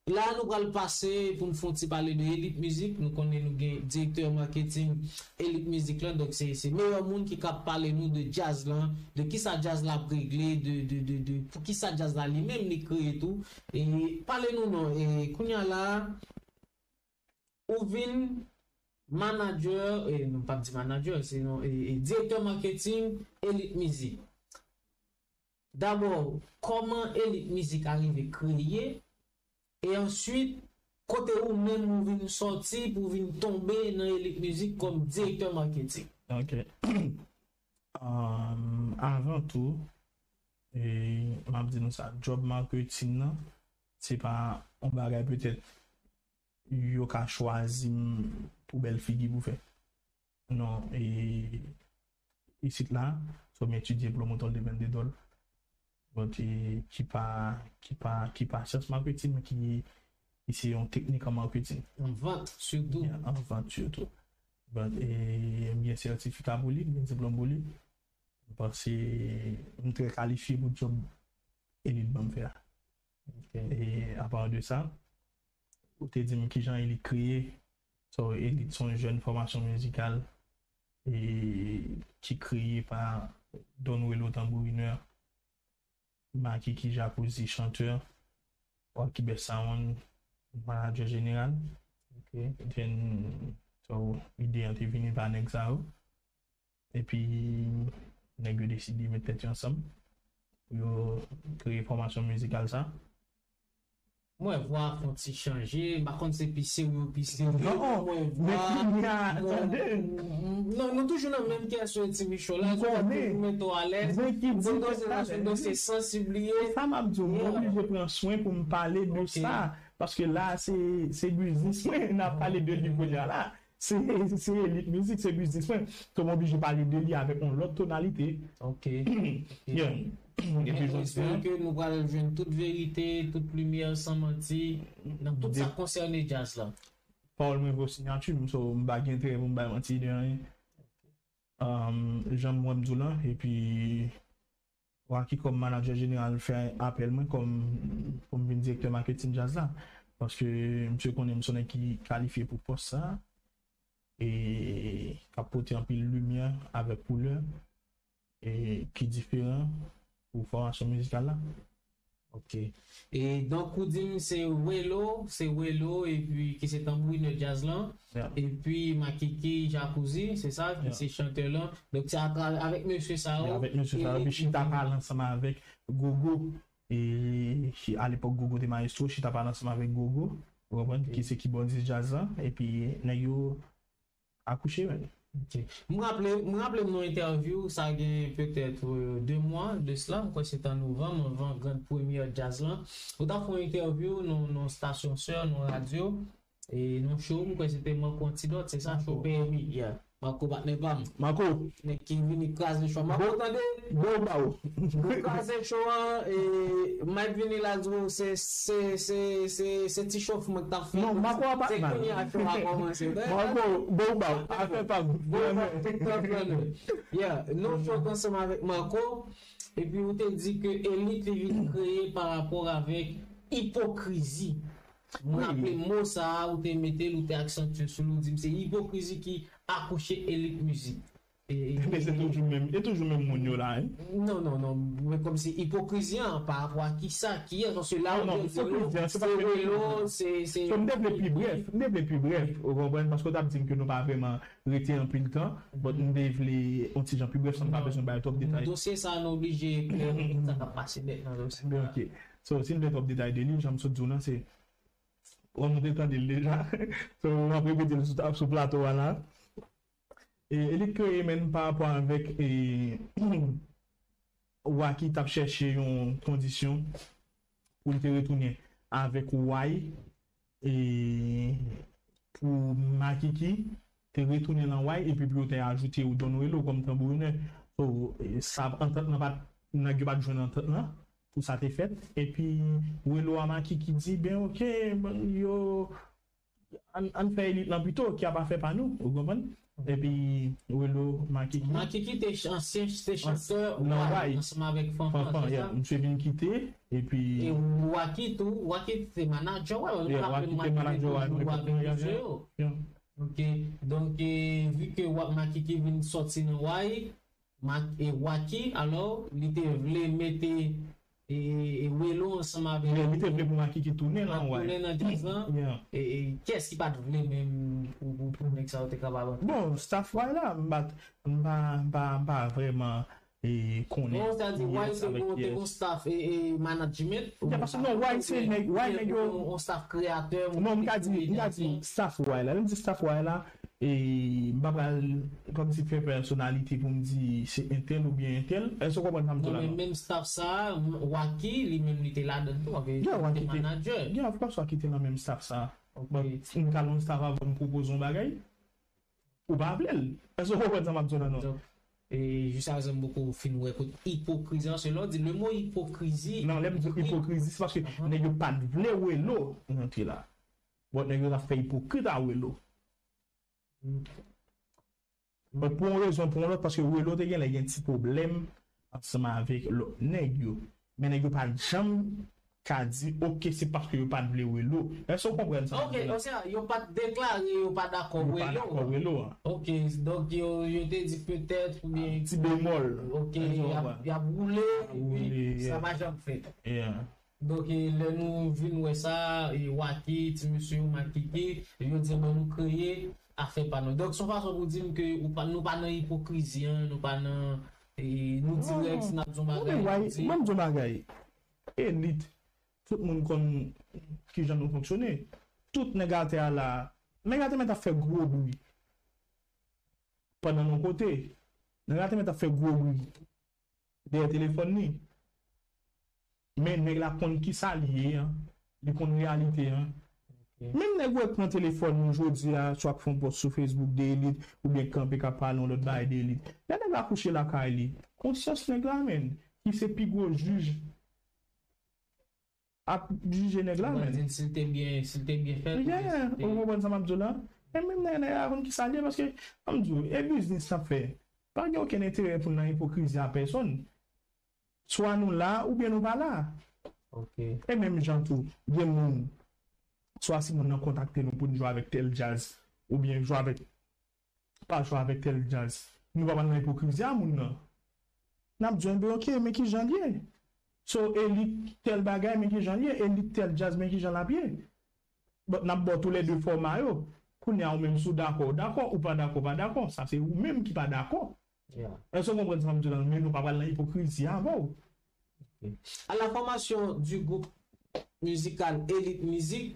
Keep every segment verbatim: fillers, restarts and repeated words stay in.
La nou pral pase pou n fè yon ti pale de Elite Music. Nou konnen nou gen direktè marketing Elite Music lan. Donk se se meyè moun ki kab pale nou de djaz lan, de kisa djaz la ap regle, de, de, de, de pou kisa djaz la li menm li kreye tou. E pale nou non. E kounye a la, ou vin manager, e non, pa di manager, se non, e, e direktè marketing Elite Music. Dabò, kòman Elite Music a rive kreye? E answit, kote ou menm ou vin sòti pou vin tonbe nan Elite Music kòm direktè marketing? Ok. Um, avan tou, e, m ap di nou sa, job marketing nan, se pa yon bagay petèt yo ka chwazi m pou bèl figi pou fè. Non, e isit la, so m etidye promotor de vente de dòl. Bon, e, ki pa, ki pa, ki pa syans marketing, men ki, ki se yon teknik an marketing. An vant, sitou. An vant, sitou. Bon, e, m gen sètifika pou li, m gen diplòm pou li. M panse m trè kalifye pou job Elite ban m fè a. E apa de sa, ou te di m kijan Elite kreye. So, Elite se yon jèn fòmasyon mizikal e ki kreye pa Don Welo tanbourinè, Makiki Jacuzzi chantè, Wacky Best Sound manager jeneral. Ok. Then, so, ide an te vini pa nèg sa yo. Epi, nèg yo deside met tèt yo ansanm pou yo kreye fòmasyon mizikal sa. Mwen vwa fon ti chanje, m pa konn se pi serye ou pi serye. Non, Mwen men vwa. kounye a, Mwen- tande. Non, nou toujou nan menm kesyon ti Micho la. M konnen. Mwen tou alèz. Mwen ki di Mwen danse tout nan alèz. Danse san sibliye. Sa m ap di w, mwen Yeah. oblije pran swen pou m pale de Ok. sa. Paske la, se se biznis mwen, n ap pale de li kounye a la. Se se Elite Music, se biznis mwen. So, mwen oblije pale de li avèk yon lòt tonalite. Ok. Yeah. Epi Mwen jodi espere a, ke nou pral jwenn tout verite, tout limyè san manti nan tout sa k konsène djaz la. Pawòl mwen vo siyati m, so m pa gen enterè pou m bay manti de anyen. Um, jan m wè m di w lan, epi Wacky kòm manager jeneral fè apèl mwen kòm pou m vin direktè marketing djaz la. Paske misye konnen m se yon nèg ki kalifye pou pòs sa. E k ap pote anpil limyè avèk koulè e ki diferan pou fòmasyon mizikal la. Ok. E donk ou di m se Welo, se Welo epi ki se tanbourinè djaz lan. Yeah. Epi Makiki Jacuzzi, se sa, ki Yeah. se chantè lan. Donk se atrav- avèk mesye sa yo. E avèk mesye sa yo, epi chita pale ansanm avèk Gogo. E ki- alepòk Gogo te mayestwo, chita pale ansanm avèk Gogo, ou konprann, ki se kibòdis djaz la, epi nèg yo akouche, men. Ok. M raple, m raple m nan entèvyou, sa gen petèt euh, de mwa de sla, m kwè se te an novanm, anvan grand premyè djaz lan. Ou ta fè yon entèvyou nan nan stasyon sè, nan radyo, e nan show, m kwè se te Manko Antidòt, se sa, show P M I, yeah. Manko patnè pa m. Manko, Nèg ki vini kraze show. Manko tande, bon ba ou. nou kraze show an, e Mike vini la di w se se se se se ti chofman k t ap fè. Non, Manko a pa Se mal. Kounye a show a kòmanse. Manko, bon ba ou. Afè pa m. Bon, bon, tout tan fè nou. Yeah, nou chante ansanm avèk Manko. Epi ou te di ke Elite li vin kreye pa rapò avèk ipokrizi. Mwen Wi. Raple mo sa a, ou te mete l, ou te aksantye sou li, ou di m se ipokrizi ki akouche Elite Music. E- e- Men se toujou menm, e toujou menm moun yo la, hein. Non, non, non. Men kòm se ipokrizi an, pa rapò a kisa, kiyès, paske la, Non, non, ou di nou, ipokrizi an, se pa se menm Welo, moun. se, se. So, m te vle pi brèf, m te vle pi brèf, ou konprann, paske w t ap di m ke nou pa vrèman rete anpil tan, but m te vle yon ti jan pi brèf, san m pa bezwen bay twòp detay. Dosye sa, nou oblije klè nan tout sa k ap pase nèt nan dosye. Men ok. So, si m te twòp detay de li, jan m sot di w lan, se, bon, nou te tande l deja. So, m ap repete l sou, sou plato a la. E, e li kreye menm pa rapò avèk, e, Wacky t ap chèche yon kondisyon pou l te retounen avèk Way, e, pou Makiki te retounen nan Way, epi pou yo te ajoute Don Welo kòm tanbourinè. So, e, sa antant lan pa t, nèg yo pa t jwenn antant lan pou sa te fèt. Epi Welo a Makiki di, ben ok, bon, yo, ann, ann fè Elite lan pito, ki ap afè pa nou, ou konprann? Epi Welo Makiki. Makiki te ch- ansyen te chantè nan Way ansanm avèk Fanfan, Fanfan, yeah. Misye vin kite, epi e Wacky tou, Wacky te manadjè Way, mwen Yeah, raple Wacky te Makiki manadjè Way, toujou mwen avèk konprann, misye yeah, yo. Yeah. Ok, donk e, vi ke Wa- Makiki vin sòti nan Way, Mak- e Wacky, alò, li te vle mete e, e Welo ansanm avèk Yeah, li te vle pou Makiki tounen nan Way. tounen nan djaz lan. Yeah. E, e kiyès ki pa t vle menm pou, pou, pou nèg sa yo te kapab Bon, staff Way la, m pa, m pa, m pa, m pa vrèman e, konnen Non, sa di Way kiyès se avèk bon, te kiyès. Bon staff e, e management. Yeah, paske non, Way se nèg, Way nèg yo On staff kreyatè. Non, m ka di, m ka di staff Way la. Lè m di staff Way la, e m pa pral kòmsi fè pèsonalite pou m di se entèl oubyen entèl. Èske w konprann sa m di Non, la? Men menm staff sa, Wacky, li menm li te ladan tou, avè Yeah, li Wacky te te- manadjè. Yeah, of course, Wacky te nan menm staff sa. Ok. But, m ka nan staff avan m pwopoze yon bagay. Ou pa vle l. Èske w konprann sa m ap di w la non? Donk, e jis a prezan m poko fin wè kote ipokrizi an, se lè w di le mo ipokrizi. Non, lè m di ipokrizi, se paske Ahan. Nèg yo pa t vle Welo rantre la. But nèg yo t ap fè ipokrit a Welo. Mm. But pou yon rezon, pou yon lòt, paske Welo te gen lè gen ti pwoblèm ansanm avèk lòt nèg yo. Men nèg yo pa t janm ka di, oke, se paske yo pa t vle Welo. Èske w konprann sa m Ok, di la? Osea, yo pa t deklare yo pa dakò Yo pa Welo. dakò Welo an. Ok, donk yo, yo te di petèt oubyen Ti bemòl. Ok, Èske w y ap, konprann? Y ap woule, Woule, epi sa yeah. Pa janm fèt. Yeah. Donk e, lè nou vin wè sa, e Wacky, ti mesye yo, Makiki, yo di bon nou kreye afè pa nou. Donk se yon fason pou di m ke ou pa, nou pa nan ipokrizi an, nou pa nan e, nou dirèk si n ap di yon Non, bagay. men Way, Di- mwen m di yon bagay. Elit, tout moun konn kijan nou fonksyone. Tout nèg atè a la, nèg atè mèt ap fè gwo bri. Pandan nou kote, nèg atè mèt ap fè gwo bri dèyè telefòn li. Men nèg la konn kisa li ye an, li konn reyalite an. Menm nèg ou wè k pran telefòn nou jodi a, swa k fè yon pòs sou Facebook de Elit, oubyen k kanpe k ap pale yon lòt bagay de Elit. Lè nèg la kouche lakay li, konsyans nèg la menm, ki se pi gwo jij ap jije nèg la Mwen menm. di si l te byen, si l te byen fèt. Yeah, ou konprann sa m ap di w la? E menm nèg nèg la konn kisa l ye, paske, ann di w, e biznis n ap fè. Pa gen okenn enterè pou n nan ipokrizi a pèsonn. Swa nou la, oubyen nou pa la. Ok. E menm jan tou, gen moun, swa si moun nan kontakte nou pou n jwe avèk tèl djaz, oubyen jwe avèk, pa jwe avèk tèl djaz, nou pa pral nan ipokrizi a moun nan. N ap di, enben, ok, men kijan l ye? So, Elit tèl bagay, men kijan l ye? Elit tèl djaz, men kijan l ap ye? But n ap ba w toulède fòma yo. Kounye a, ou menm, si w dakò, w dakò, ou pa dakò, w pa dakò. Sa se ou menm ki pa dakò. Yeah. Èske w konprann sa m di w la? Men nou pa pral nan ipokrizi avè w. À la formation du groupe musical Elite Music,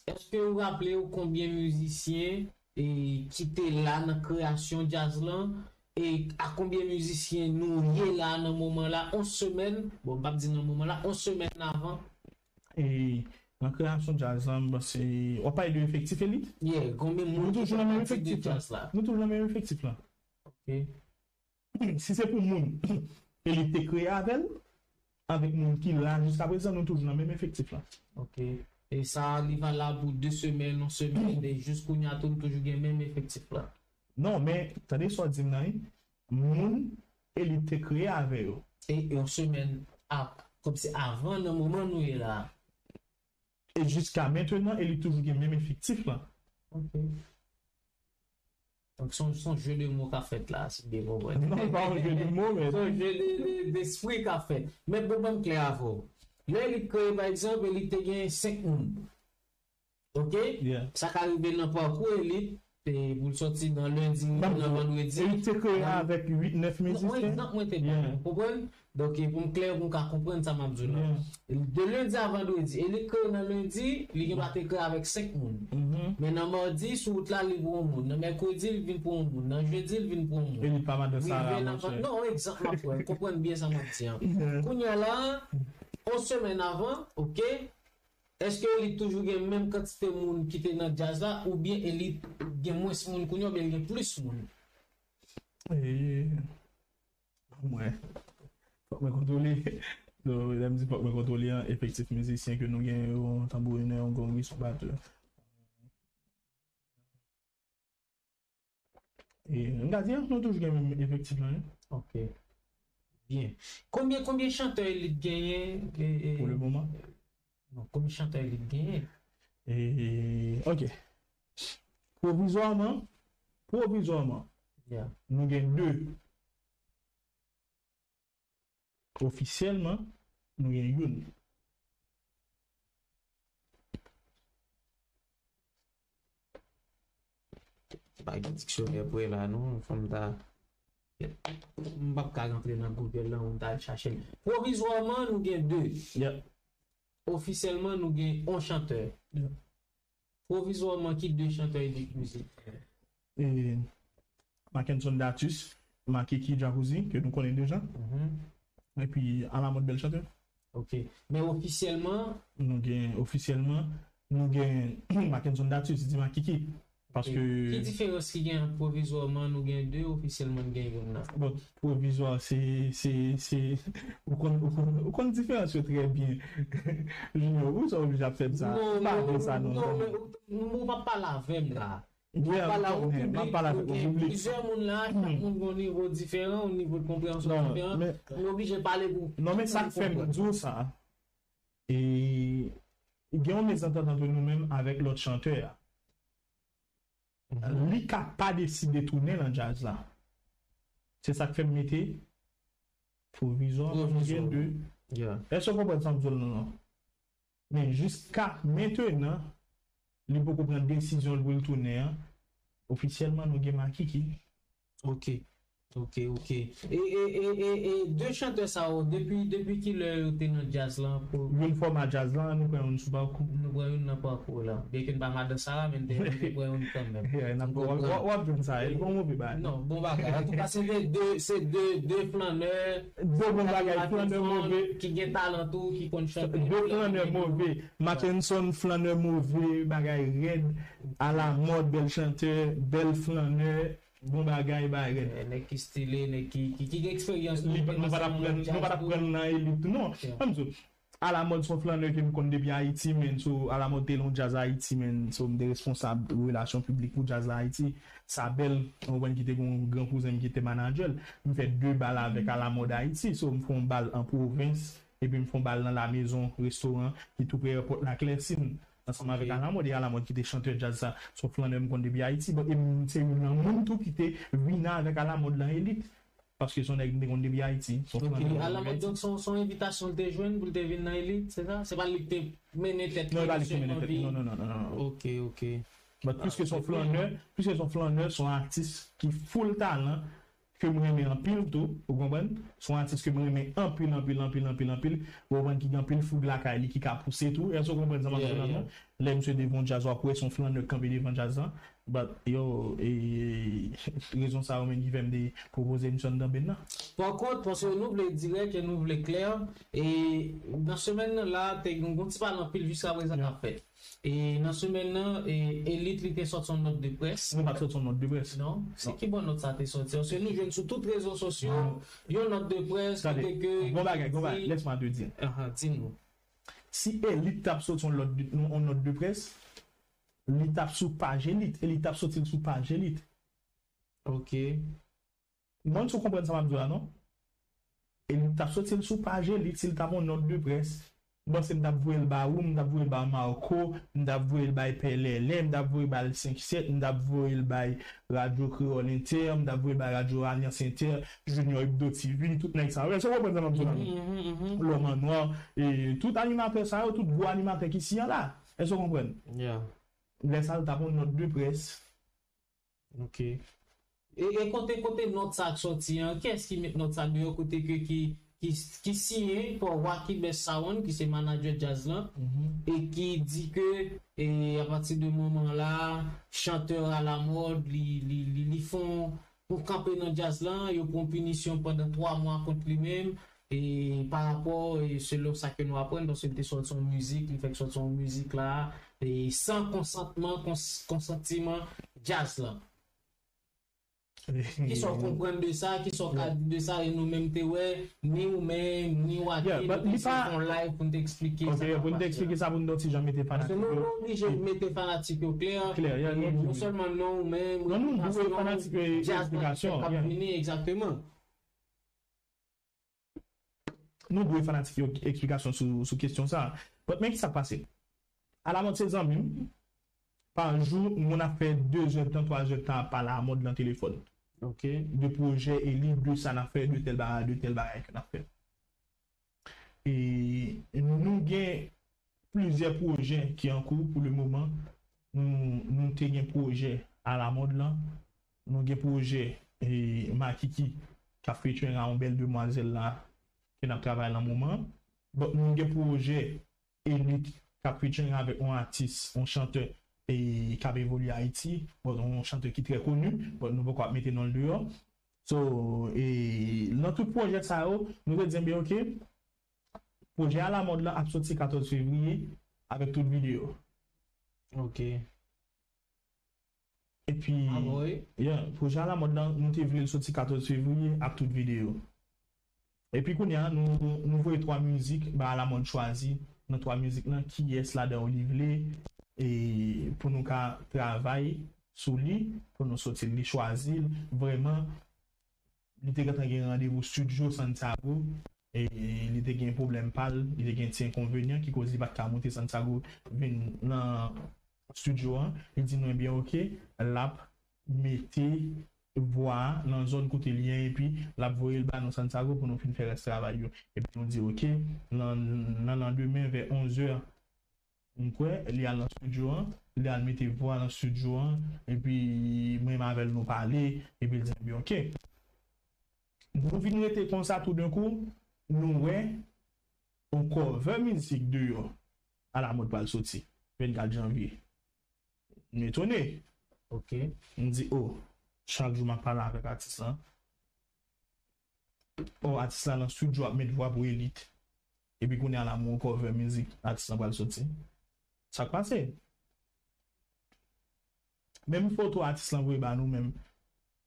èske ou raple w konbyen mizisyen e, ki te la nan kreyasyon djaz lan? E a konbyen mizisyen nou ye la nan moman la? On semèn, bon, m p ap di nan moman la, on semèn avan. E nan kreyasyon djaz lan, m panse, w ap pale de efektif Elit? Yeah, konbyen moun Nou toujou nan menm efektif la. Djaz la? Nou toujou nan menm efektif la. Ok. Si se pou moun Elit te kreye avè l, avèk moun ki la jiska prezan, nou toujou nan menm efektif la. Ok. E sa, li valab pou de semèn, yon semèn, e jis kounye a tou, nou toujou gen menm efektif la. Non, men, tande sa w di m nan, wi. Moun Elit te kreye avè yo. E yon semèn ap, kòmsi avan nan moman nou ye la. E jiska mentenan, Elit toujou gen menm efektif la. Ok. Donk, se yon, se yon jeu de mots k ap fèt la, si m byen konprann. Non, pa yon jeu de mots, men Se yon jeu de, de, d'esprit k ap fèt. Men bon, ban m klè avè w. Lè Elit kreye, pa egzanp, Elit te gen senk moun. Ok? Yeah. Sa ka rive nan pakou Elit, e pou l sòti nan lendi, rive nan vandredi. Elit te kreye avèk uit, nèf Non, mizisyen. egzanp mwen te ba Yeah. ou, konprann? Donk, e pou m klè, pou m ka konprann sa m ap di w la. Yeah. De lendi a vandredi, Elit kreye nan lendi, li gen pa te kreye avèk senk moun. Mhm. Men nan madi, sou wout la, li pou yon moun. Nan mèkredi, li vin pou yon moun. Nan jedi, li vin pou yon moun. Elit pa madan Sara, Rive nan monchè. Non, egzanp m ap pran. Konprann byen sa m ap di an. Yeah. Kounye a la, yon semèn avan, ok, èske Elit toujou gen menm kantite moun ki te nan djaz la, oubyen Elit gen mwens moun kounye a, oubyen li gen plis moun? E, mwen, fòk mwen kontwole. Lè m di fòk mwen kontwole an, efektif mizisyen ke nou gen yo, tanbourinè, yon gongis, yon batè. E, m ka di, nou toujou gen menm efektif lan, wi. Ok. Byen. Konbyen, konbyen chantè Elit genyen? E, e, Pou le moman. Non, konbyen chantè Elit genyen? E, ok. Pwovizwaman, pwovizwaman, Yeah. nou gen de. Ofisyèlman, nou gen youn. Pa gen diksyonè pre la non, fò m ta. M p ap ka rantre nan Google lan, m ta al chache l. Pwovizwaman, nou gen de. Yeah. Ofisyèlman, nou gen yon chantè. Yeah. Pwovizwaman, ki de chantè Elit Music? E, Mackenson Datus, Makiki Jacuzzi, ke nou konnen deja. Mhm. Epi, Alamòd Bèl Chantè. Ok. Men ofisyèlman, Nou gen, ofisyèlman, nou gen Mackenson Datus, di Makiki. Paske. Ki diferans ki gen ant pwovizwaman nou gen de, ofisyèlman n gen youn nan? Bon, pwovizwa, se, se, se, ou konn, ou konn, ou konn diferans yo trè byen. Junior, ou sa oblije ap fè m sa. M pa vle sa non. Non, men ou, ou pa pale avè m la. Yeah, M pale a yon m piblik, ap pale avèk yon piblik. Plizyè moun la, chak moun gen yon nivo diferan, yon nivo de konpreyansyon diferan. M oblije pale pou. Non, men sa k fè m di w sa, e gen yon mezantant ant nou menm avèk lòt chantè a. Li ka pa deside tounen nan djaz la. Se sa k fè m mete pwovizwa, gen de. Èske w konprann sa m di w la non? Men jiska mentenan, li poko pran desizyon l pou l tounen an. Ofisyèlman, nou gen Makiki. Ok. Ok, ok. E, e, e, e, e de chantè sa yo, depi, depi ki lè yo te nan djaz lan pou. Youn fòma djaz lan, nou pran youn sou pakou. Nou pran youn nan pakou la. Byenke n pa madan sa la, men n te, n te pran youn kanmenm. Yeah, n ap w ap jwenn sa, e bon move bagay. Non, bon bagay. Antouka, se de, de, se de, de flannè. De bon bagay, flannè move. Ki gen talan tou, ki konn chante. De flannè move. Mackenson flannè move, bagay rèd, Alamòd, bèl chantè, bèl flannè, bon bagay, bagay rèd. Nèg ki stile, nèg ki, ki, ki gen eksperyans. Nou pa t ap pran, nou pa t ap pran nan Elit tou, non. Ann di w, Alamòd se yon flannè ke m konn depi Ayiti, men so Alamòd te nan djaz Ayiti, men so m te responsab relasyon piblik pou djaz la Ayiti. Sa bèl, mwen ki te gen yon gran kouzen m ki te manadjè l. M fè de bal avèk Alamòd Ayiti, so m fè yon bal an pwovens, epi m fè yon bal nan La Maison, restoran ki tou pre èpòt la Klèsin, ansanm avèk Alamòd, e Alamòd ki te chantè djaz sa, se yon flannè m konn depi Ayiti, bon, e m se youn nan moun tou ki te vin avèk Alamòd nan Elit. Paske se yon nèg m te konn depi Ayiti. Se yon flannè. Alamòd, donk, se yon, se yon envitasyon l te jwenn pou l te vin nan Elit, se sa? Se pa li ki te mennen tèt li? Non, e pa li ki te mennen tèt li. Non, non, non, non, non. Ok, ok. But piske se yon flannè, piske se yon flannè, se yon atis ki full talan, ke m renmen anpil tou, ou konprann? Se yon atis ke m renmen anpil, anpil, anpil, anpil, anpil. Ou konprann, ki gen anpil foug lakay li, ki ka pouse tou. Èske w konprann sa m ap di la non? Lè misye devan djaz, w ap wè se yon flannè k kanpe devan djaz lan. But, yo, e, rezon sa yo menm ki fè m te pwopoze misye anndan ben nan. Pa kont, paske nou vle dirèk e nou vle klè. E nan semèn nan la, te gen yon ti pale anpil jiska prezan k ap fèt. E nan semèn nan, e, Elit li te sòti yon nòt de près. Nou pa t sòti yon nòt de près. Non? Se ki bò nòt sa te sòti? Paske nou jwenn sou tout rezo sosyo, yon nòt de près, kote ke. Bon bagay, bon bagay, laisse-moi te dire. Ahan, di nou. Si Elit t ap sòti yon lòt de, yon nòt de près, li t ap sou paj Elit, e li t ap sòti l sou paj Elit. Ok. M pa konn si w konprann sa m ap di w la, non? E li t ap sòti l sou paj Elit, si l t ap yon nòt de près, m panse m t ap voye l ba ou, m t ap voye l ba Marco, m t ap voye l bay Pè Lèlè, m t ap voye l bay Senk Sèt, m t ap voye l bay Radyo Kreyòl Entè, m t ap voye l bay Radyo Alyans Entè, Junior Hebdo T V, tout nèg sa yo. Èske w konprann sa m ap di w la, non? Lòm an nwa, e tout animatè sa yo, tout gwo animatè ki isit la. Èske w konprann? Lè sa l t ap yon nòt de près. Ok. E, e kote, kote nòt sa k sòti an? Kiyès ki met nòt sa deyò, kote ke ki, ki, ki siyen pa Wacky Best Sound, ki se manadjè djaz lan, e ki di ke, e apati de moman la, chantè Alamòd, li, li, li, li fè yon kanpe nan djaz lan, yo pran pinisyon pandan twa mwa kont li menm, e pa rapò, e selon sa ke nou aprann, paske li te sòti yon mizik, li fèk sòti yon mizik la, e san konsantman, kons-, konsantiman djaz lan. Kisa w konprann de sa, kisa w ka di de sa, e nou menm te wè, ni ou menm, ni Waky, nou te eseye fè yon live pou n te eksplike sa k ap pase la. Ok, pou n te eksplike sa, pou n te yon ti jan mete fanatik yo. Paske nou, nou oblije mete fanatik yo klè, klè, yeah, e non sèlman non ou menm, non, nou dwe repitasyon, fanatik yo, djaz k ap vini, egzakteman. Nou dwe fanatik yo eksplikasyon sou, sou kesyon sa a. But men ki sa k pase? Alamòd se zanmi m. Pa jou, moun ap fè de zè tan, twa zè tan ap pale Alamòd nan telefòn. Ok. De pwojè e li, de sa n ap fè, de tèl bagay, de tèl bagay ke n ap fè. E nou gen plizyè pwojè ki an kou pou le moman. Nou, nou te gen pwojè Alamòd lan. Nou gen pwojè, e, Makiki k ap featuring a yon bèl demwazèl la ke n ap travay nan moman. Donk, nou gen pwojè Elit k ap featuring avèk yon atis, yon chantè, e, k ap evolye Ayiti. Bon, yon chantè ki trè koni, bon, nou poko ap mete non l deyò. So, e, nan tout pwojè sa yo, nou te di, enben, ok, pwojè Alamòd lan ap soti katòz fevriye avèk tout videyo. Ok. Epi, ah bon, wi? Yeah, pwojè Alamòd lan, nou te vle l soti katòz fevriye ak tout videyo. Epi kounye a, nou, nou voye twa mizik ba Alamòd chwazi. Nan twa mizik lan, kiyès ladan yo li vle, e pou nou ka travay sou li, pou nou soti l, li chwazi l. Vrèman, li te gentan gen randevou studio Santiago, e li te gen pwoblèm pa l, li te gen ti enkonvenyan ki koz li pa t ka moute Santiago vin nan studio an. Li di nou, ebyen, ok, l ap mete vwa a nan zòn kote l ye, epi l ap voye l ba nou Santiago pou nou fin fè rès travay yo. Epi nou di, ok, nan, nan landemen, vè onz è, m kwè, li al nan studio an, li al mete vwa nan studio an, epi mwen menm avè l nou pale, epi l di, ebyen, ok. Nou vin rete konsa, toudenkou, nou wè yon cover mizik deyò, Alamòd pral soti, vennkat janvye. M etone. Ok. M di, o, chak jou m ap pale avèk atis lan. O, atis la nan studio ap met vwa pou Elit. Epi kounye a la, m wè yon cover mizik atis lan pral soti. Sa k pase? Menm foto atis lan voye ba nou menm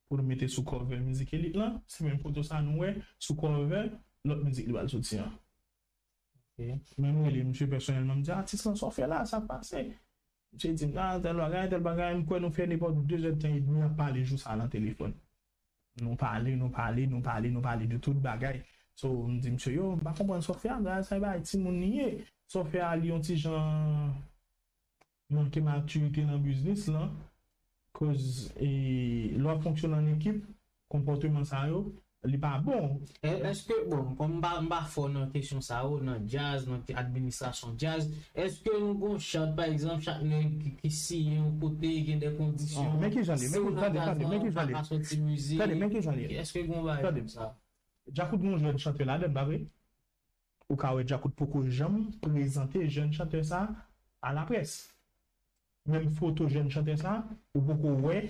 pou nou mete sou cover mizik Elit lan, se menm foto sa nou wè sou cover lòt mizik li pral soti an. Ok. Mwen m rele misye pèsonèlman, m di, atis lan, sa w fè la, sa k pase? Misye di m, a, tèl bagay, tèl bagay, m kwè nou fè nenpòt de zè tan edmi ap pale jou sa a nan telefòn. Nou pale, nou pale, nou pale, nou pale de tout bagay. So, m di misye, yo, m pa konprann sa w fè a, bagay sa e bagay timoun li ye. Sa w fè a, li yon ti jan manke matirite nan biznis lan. Koz, e, lè w ap fonksyone an ekip, konpòteman sa yo, li pa bon. È-, èske, bon, kòm m pa, m pa fò nan kesyon sa yo, nan djaz, nan administrasyon djaz, èske nou gon chart, pa egzanp, chak nèg ki, ki siyen yon kote, gen de kondisyon, men ki jan li ye, si w nan djaz lan, ou pa ka sòti mizik, èske gon bagay konsa? Djakout gon jèn chantè ladan l, pa vre? Ou ka wè Djakout poko janm prezante jèn chantè sa a laprès. Menm foto jèn chantè sa a, ou poko wè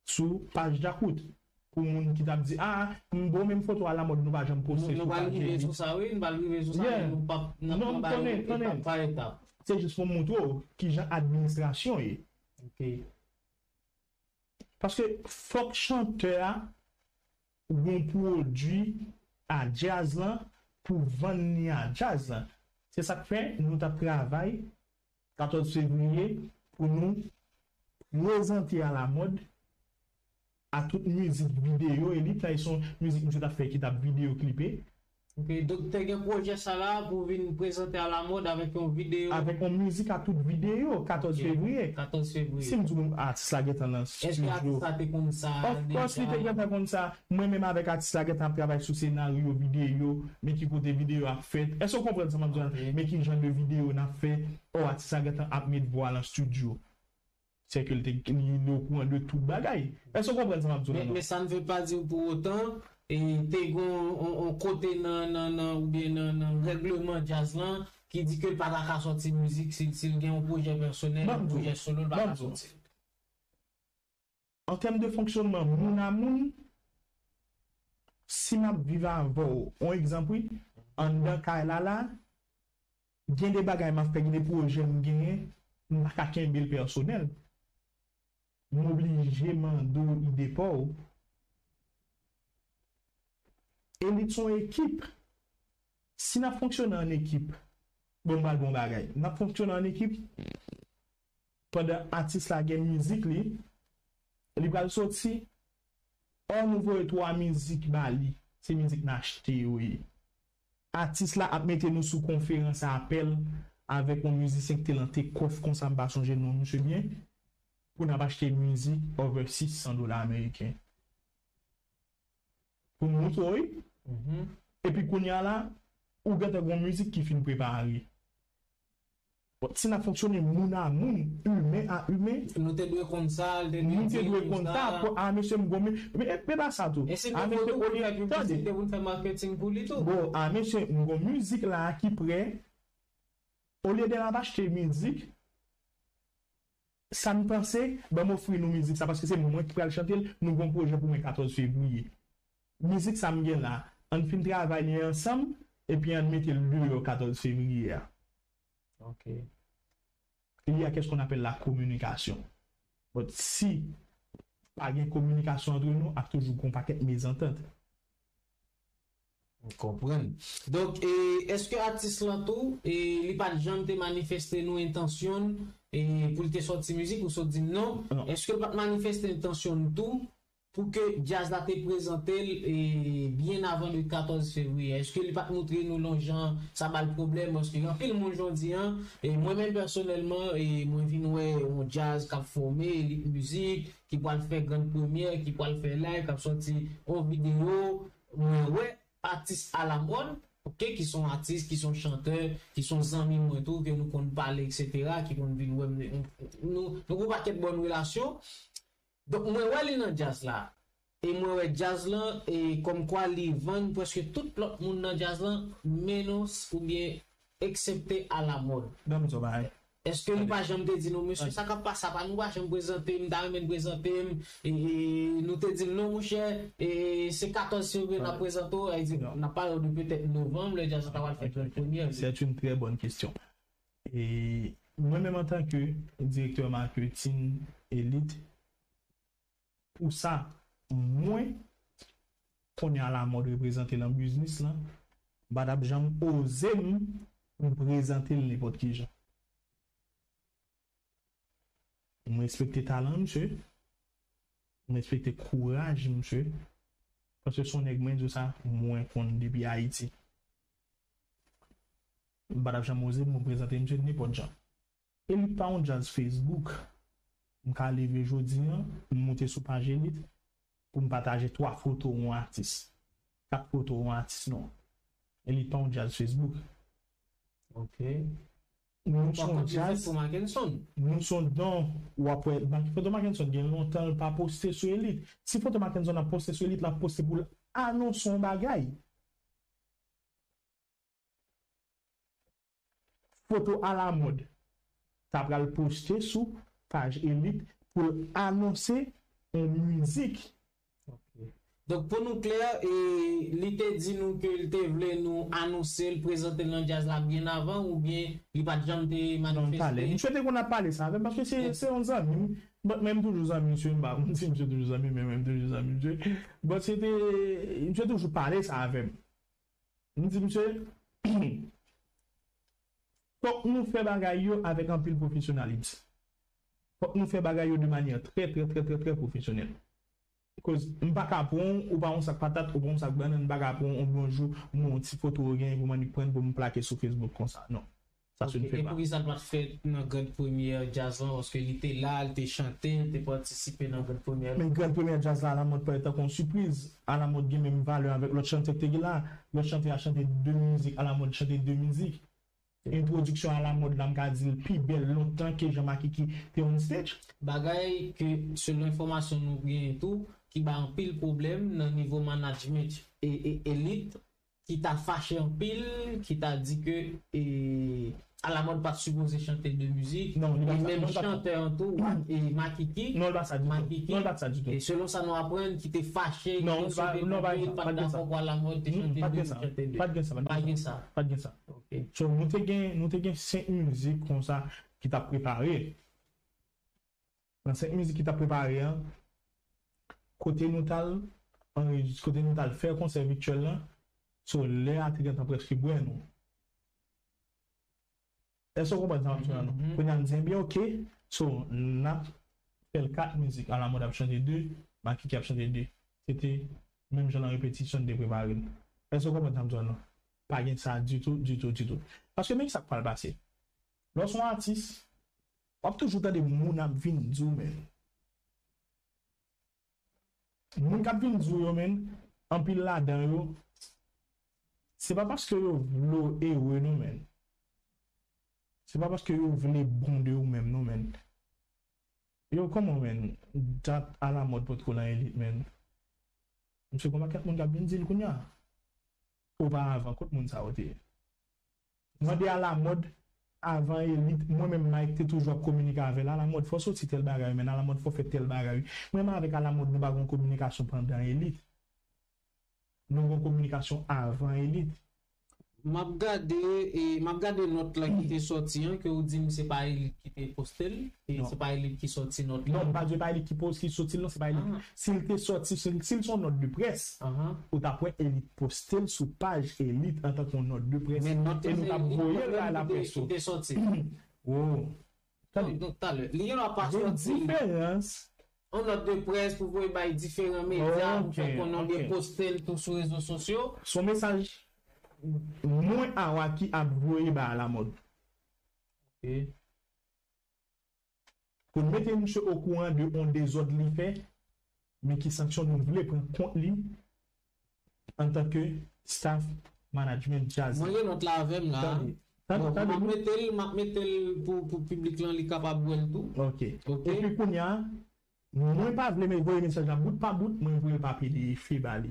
sou paj Djakout. Pou moun ki t ap di, a, m bon, menm foto Alamòd nou pa janm poste sou paj Elit. Nou pral rive sou sa, wi, nou pral rive sou sa, men nou p ap, n ap travay etap pa etap. Se jis pou m montre w kijan administrasyon ye. Ok. Paske fòk chantè a gon pwodui a djaz lan pou vann li a djaz lan. Se sa k fè nou t ap travay katòz fevriye pou nou prezante Alamòd a tout mizik videyo Elit la, e se yon mizik misye t ap fè ki t ap videyo klipe. Ok, donk te gen pwojè sa la pou vin prezante Alamòd avèk yon videyo. Avèk yon mizik a tout videyo, katòz fevriye. Katòz fevriye. Si m di w atis la gentan nan estidyo. Èske atis la te konn sa deja? Of course, li te gentan konn sa. Mwen menm avèk atis la gentan ap travay sou senaryo videyo, men ki kote videyo ap fèt. Èske w konprann sa m ap di w la? Ok. Men ki jan de videyo n ap fè? O, atis la gentan ap met vwa nan estidyo. Se ke l te, li, li okouran de tout bagay. Èske w konprann sa m ap di w la? Men, men sa ne veut pas dire pour autant, e, te gon on, on kote nan, nan, nan, oubyen nan, nan règleman djaz lan ki di ke l pa ta ka sòti mizik si, si l gen yon pwojè pèsonèl, yon pwojè solo, l pa ka sòti. An tèm de fonksyònman moun a moun, si m ap viv avè w, on egzanp, wi, anndan kay la la, gen de bagay m ap fè, gen de pwojè m genyen, m pa ka kenbe l pèsonèl. M oblije mande w ide pa w. Elit se yon ekip. Si n ap fonksyone an ekip, bon, m pral bon bagay. N ap fonksyone an ekip pandan atis la gen mizik li, li pral soti, ò nou voye twa mizik ba li, se mizik n achte yo ye. Atis la ap mete nou sou konferans apèl avèk yon mizisyen ki te lan Takeoff konsa, m pa sonje non misye byen, pou n ap achte mizik over sis san dola ameriken. Pou m moutre w, wi. Epi kounye a la, ou gentan gen yon mizik ki fin prepare. Bon, si n ap fonksyone moun a moun, imen a imen, Nou te dwe konn sa, l te dwe nou te di dwe nou konn sa, sa. Pou a mesye m gon mi-, men, men pa sa tou. E si l A te mesye, foto pou olye, fè tande. Piblisite, pou n fè marketing pou li tou. Bon, a mesye m gon mizik la ki prè, olye de n ap achte mizik, sa n panse, ban m ofri nou mizik sa, paske se mwen ki pral chante l, nou gon pwojè pou mwen katòz fevriye. Mizik sa m gen la, ann fin travay li ansanm, epi ann mete l deyò katòz fevriye a. Ok. Il y a qu'est-ce qu'on appelle la communication. But si pa gen kominikasyon antre nou, ap toujou gon pakèt mezantant. M konprann. Donk, e, èske atis lan tou, e, li pa t janm te manifeste nou entansyon l, e, pou l te sòti mizik, ou sot di m non? Non. Èske l pa t manifeste entansyon l tou pou ke djaz la te prezante l, e, byen avan de katòz fevriye? Èske li pa t moutre nou l yon jan sa ba l pwoblèm? Paske gen anpil moun jodi a, e mwen menm pèsonèlman, e mwen vin wè yon djaz k ap fòme, Elit Mizik, ki pral fè grann premyè, ki pral fè live, k ap sòti yon videyo, mwen wè atis alamòd, ok, ki son atis, ki son chantè, ki son zanmi mwen tou, ke nou konn pale, etsetera, ki konn vin wè m, nou, nou, nou gon pakèt bòn relasyon. Donk, mwen wè li nan djaz la. E mwen wè djaz lan, e kòmkwa li vann prèske tout lòt moun nan djaz lan, menos oubyen eksepte alamòd. Ban m di w bagay. Èske li pa janm te di nou, mesye, sa k ap pase a pa nou pa janm prezante m, m ta renmen n prezante m, e, e, nou te di l non, monchè, e, se katòz fevriye n ap prezante w, e, di, n ap pale w de petèt novanm, lè djaz la ta pral fè grann premyè. C'est une très bonne question. E mwen menm antanke direktè maketin Elit, pou sa, mwen, konnen alamòd reprezante nan biznis lan, m pa t ap janm oze m, m prezante l nenpòt ki jan. M respekte talan misye, m respekte kouraj misye, paske se yon nèg mwen di w sa, mwen konn depi Ayiti. M pa t ap janm oze m prezante misye nenpòt jan. Elit pa yon djaz Facebook. M ka leve jodi a, m moute sou paj Elit pou m pataje twa foto yon atis, kat foto yon atis non. Elit pa yon djaz Facebook. Ok. Nou se yon djaz, pou Mackenson. Nou se yon don, w ap wè, foto Mackenson gen lontan l pa poste sou Elit. Si foto Mackenson ap poste sou Elit, l ap poste pou l anonse yon bagay. Foto alamòd ta pral poste sou paj Elit pou l anonse yon mizik. Donk, pou nou klè, e, li te di nou ke l te vle nou anonse l, prezante l nan djaz la byen avan, oubyen li pa t janm te manifeste? Misye te konn ap pale sa avè m, paske se, se yon zanmi m. But, men m toujou zanmi misye, m pa konn si misye toujou zanmi m, men mwen m toujou zanmi misye. But se te, misye toujou pale sa avè m. M di misye, fòk nou fè bagay yo avèk anpil pwofesyonalism. Fòk nou fè bagay yo de manyè trè, trè, trè, trè, trè pwofesyonèl. Koz m pa ka pran w, ou pa yon sak patat, ou pa yon sak bannann, m pa ka pran w, yon bon jou, m wè yon ti foto ou genyen pou m annik pran pou m plake sou Facebook konsa. Non. Sa se n fè pa. E poukisa l pa t fèt nan grann premyè djaz lan? Paske li te la, li te chante, li te patisipe nan grann premyè. Men grann premyè djaz la, alamòd parèt tankou yon sipriz. Alamòd gen menm valè avèk lòt chantè ki te gen la. Lòt chantè a chante de mizik, alamòd chante de mizik. Entwodiksyon alamòd la, m ka di l pi bèl lontan ke jan Makiki te on stage. Bagay ke, selon enfòmasyon nou genyen tou, ki bay anpil pwoblèm nan nivo management e, e Elit, ki ta fache anpil, ki ta di ke, e, alamòd pa t sipoze chante de mizik. Non, li pa E sa, menm non, li pa sa. Chantè an tou, e Makiki, Non, li pa sa ditou. Makiki. Non, li pa sa ditou. E selon sa nou aprann, ki te fache, Non, ki li pa, sove non, pa kontre, gen li sa, pa pa t gen sa. dakò pou alamòd te Mm, chante pa de gen sa, chante de. Pa gen sa, pa Pa gen gen sa. Sa. Pa gen sa. Ok. So, nou te gen, nou te gen senk mizik konsa ki t ap prepare. Nan senk mizik ki t ap prepare an, kote nou t al anrejis-, kote nou t al fè konsè vityèl lan, So, lè a te gentan prèske bwè nou. Èske w konprann sa m ap di la non? Kounye a m di, ebyen, oke. So, n ap fè l kat mizik. Alamòd ap chante de, Makiki ap chante de. Se te menm jan nan repetisyon n te prepare l. Èske w konprann sa m di la non? Pa gen sa ditou, ditou, ditou. Paske men sa k pral pase. Lè w se yon atis, w ap toujou tande moun ap vin di w, men. Moun k ap vin di w yo, men, anpil ladan yo, se pa paske yo vle w ere non, men. Se pa paske yo vle bon de ou menm non, men. Yo, kòman, men, dat Alamòd potko nan elit, men. Misye gon pakèt moun k ap vin di l kounye a. Oparavan, kot moun sa yo te ye? Mande Alamòd avan elit, mwen menm Mike te toujou ap kominike avè l. Alamòd, fò w soti tèl bagay, men Alamòd, fò w fè tèl bagay. Mwen menm avèk Alamòd, nou pa gon kominikasyon pandan elit. Nou gon kominikasyon avan elit. M ap gade, e, m ap gade nòt la ki te sòti an, ke ou di m se pa elit ki te poste l, e se pa elit ki sòti nòt la. Non, m pa di pa elit ki poste, ki sòti l, non, se pa elit. Si l te sòti, si, si l se yon nòt de près, ou t ap wè elit poste l sou paj elit antanke yon nòt de près. Men nòt la, e nou t ap voye l bay laprès tou. Ki te sòti. Oh. Tande. Donk, talè, li gen dwa pa sòti. Gen diferans. Yon nòt de près pou voye bay diferan medya, pou fè konnen oubyen poste l tou sou rezo sosyo. Se yon mesaj mwen Awaki ap voye bay Alamòd. Ok. Pou n mete misye okouran de yon dezòd li fè, men ki sanksyon nou vle pran kont li antanke staff management djaz. Mwen gen nòt la avè m la. Tande, tande, tande. M ap mete l, m ap mete l pou, pou piblik lan, li kapab wè l tou. Ok. Ok. Epi kounye a, mwen pa vle men voye mesaj la bout pa bout, mwen voye l pa P D F ba li.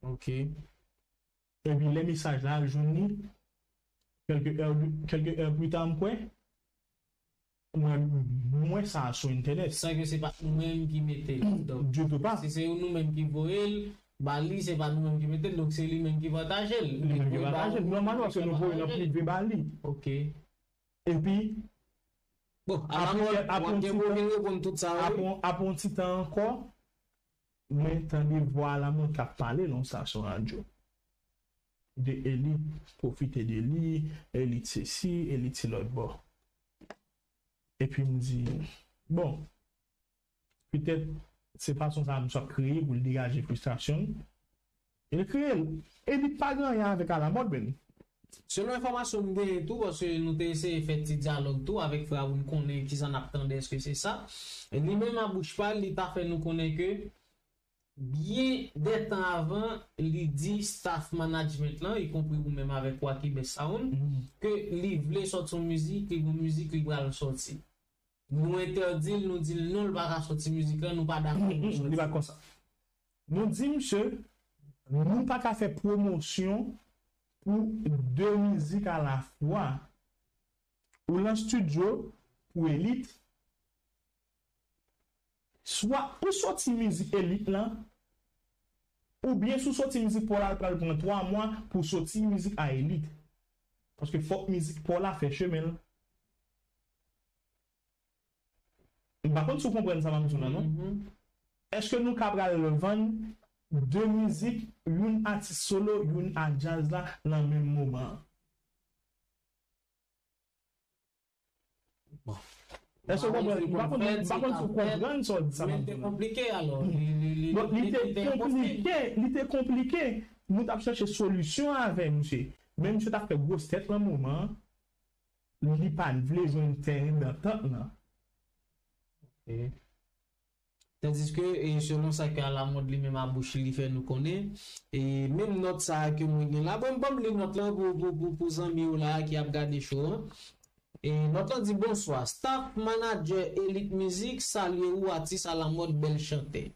Ok. Epi lè mesaj la al jwenn li, kèlke è, kèlke è pita, m kwè, mwen, mwen sa sou entènèt. San ke se pa nou menm ki mete l. Donk, ditou pa. Si se nou menm ki voye l ba li, se pa nou menm ki mete l, donk se li menm ki pataje l. Li menm ki pataje l. Nòmalman, se nou voye l an prive ba li. Ok. Epi, bon, apre, apre yon ti tan, apre, apre yon ti tan ankò, mwen tande vwa Alamòd k ap pale nan yon stasyon radyo. De elit, pwofite de li, elit sesi, elit se lòt bò. Epi m di, bon, petèt se fason sa a misye ap kreye pou l degaje fristrasyon l. E l kreye l. Elit pa gen anyen avèk Alamòd, men. Selon enfòmasyon m genyen tou, paske nou te eseye fè ti dyalòg tou avèk frè a pou n konnen kisa n ap tande, èske se sa. Li menm a bouch pa l, li ta fè nou konnen ke byen dè tan avan, li di staff management lan, ikonpri ou menm avèk Wakibe Sound, ke li vle sòti yon mizik, li gon mizik li pral sòti. Nou entèdi l, nou di l non, l pa ka sòti mizik lan, nou pa dakò pou l sòti. Li pa konsa. Nou di misye, nou pa ka fè pwomosyon pou de mizik alafwa. Ou lan estidyo pou elit, swa ou sòti mizik elit lan, oubyen si w sòti mizik pa w la, l pral pran twa mwa pou w sòti mizik a elit. Paske fòk mizik pa w la fè chemen l. M pa konn si w konprann sa m ap di w la non. Èske nou ka pral vann de mizik, youn atis solo, youn a djaz la, nan menm moman an? Bon. Èske w konprann? M pa konn, m pa konn si w konprann sa w di sa m ap di w la. Li te konplike, alò. Li, li, li, bon, li te konplike, li te konplike. Nou t ap chèche solisyon avè misye. Men misye t ap fè gwos tèt nan moman an. Li pa t vle jwenn tèren dantant lan. Ok. Tandiske, e, selon sa ke Alamòd li menm a bouch li fè nou konnen, e, menm nòt sa a ke mwen gen la, bon, ban m li nòt lan pou, pou, pou, pou zanmi yo la ki ap gade show an. E, nòt lan di, bonswa, staff manager Elite Music, salye ou, atis Alamòd, bèl chantè.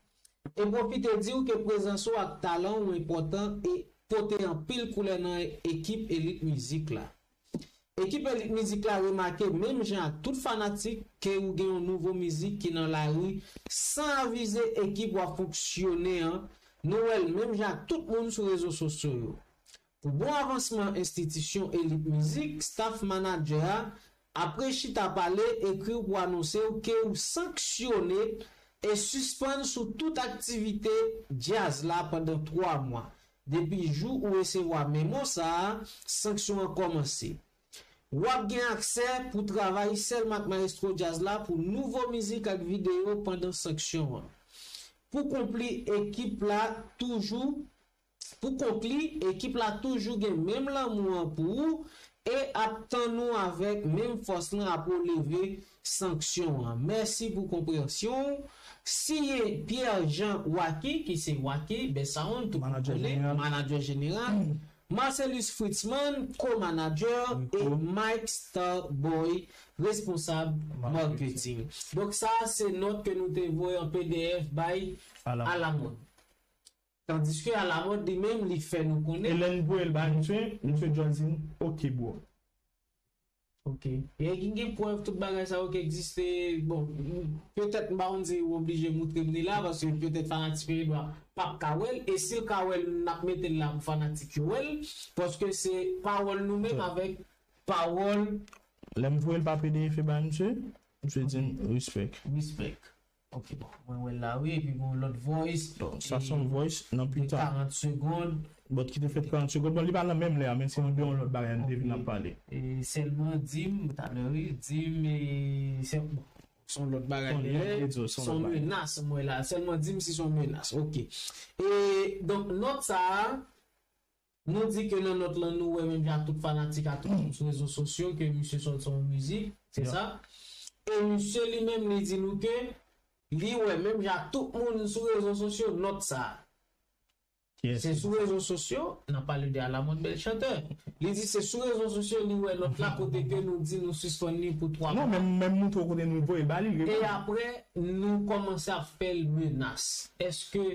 E pwofite di w ke prezans ou ak talan ou enpòtan e pote anpil koulè nan ekip Elite Music la. Ekip Elite Music la remake, menm jan ak tout fanatik, ke ou gen yon nouvo mizik ki nan lari, san avize ekip w ap fonksyone an, nou wè l menm jan ak tout moun sou rezo sosyo yo. Pou bon avansman enstitisyon Elite Music, staff manager a, apre chita pale, ekri w pou anonse w ke ou sanksyone e sispann sou tout aktivite djaz la pandan twa mwa. Depi jou ou resevwa memo sa a, sanksyon an kòmanse. W ap gen aksè pou travay sèlman ak Maestro Djaz la pou nouvo mizik ak videyo pandan sanksyon an. Pou konpli ekip la toujou Pou konkli, ekip la toujou gen menm lanmou an pou ou e ap tann ou avèk menm fòs lan apre w leve sanksyon an. Mèsi pou konpreyansyon w. Siyen Pierre Jean Wacky, ki se Wacky, Best Sound, tout moun konnen, manadjè jeneral. Marcellus Fritzman, co-manager, e Mike Starboy, responsab marketing. Donk, sa a se nòt ke nou te voye an P D F bay Alamòd. Tandiske Alamòd li menm, li fè nou konnen. E lè n voye l bay misye, misye George di nou, "Ok, bro." Ok. E gen, gen prèv tout bagay sa yo ki egziste. Bon, petèt m pa konn si ou oblije moutre m li la, paske petèt fanatik yo pa p ka wè l. E si l ka wè l, n ap mete l la pou fanatik yo wè l. Paske se pawòl nou menm avèk pawòl. Lè m voye l pa P D F bay misye, misye di m, "Respect." Respect. Ok, bon, mwen wè l la, wi, epi gon lòt voice. Bon, sa se yon voice nan pita. Karant segonn. Bon, ki te fèt karant segonn. Bon, li pa nan menm lè a, men se yon, yon lòt bagay, nou te vin ap pale. E sèlman di m, talè, wi, di m, e, se, bon, se yon lòt bagay, se yon menas, mwen la. Sèlman di m si se yon menas. Ok. E, donk, nòt sa a, Nou di ke nan nòt lan, nou wè menm jan ak tout fanatik a tout moun sou rezo sosyo ke misye sòti yon mizik, se sa? E misye li menm, li di nou ke li wè menm jan ak tout moun sou rezo sosyo nòt sa. Se sou rezo sosyo, n ap pale de Alamòd Bèl Chantè. Li di se sou rezo sosyo li wè nòt la kote ke nou di nou sispann li pou twa mwa. Non, menm, menm moutre w kote nou voye l ba li, li reponn. E apre, nou kòmanse ap fè l menas. Èske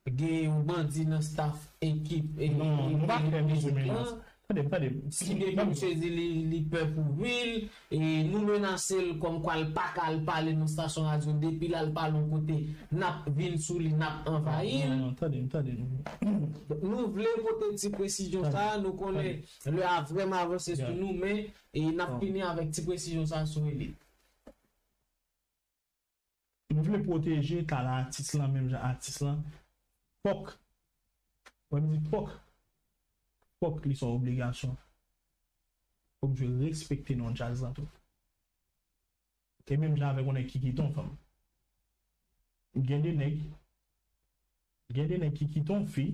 gen yon bandi nan staff ekip e, non, nou pa fè misye menas. Tande, tande. Si depi misye di li, li pè pou vi l, e nou menase l kòmkwa l pa ka al pale nan stasyon radyo, depi l al pale yon kote, n ap vin sou li, n ap anvayi l. Non, non, tande, tande. Nou vle pote ti presizyon sa, nou konnen lè a vrèman avanse sou nou, men e n ap fini avèk ti presizyon sa sou Elite. M vle pwoteje talè atis lan, menm jan atis lan. Fòk, mwen m di fòk, fòk li se yon obligasyon pou misye respekte non djaz lan tou. E menm jan avèk yon nèg ki kite yon fanm. Gen de nèg, gen de nèg ki kite yon fi,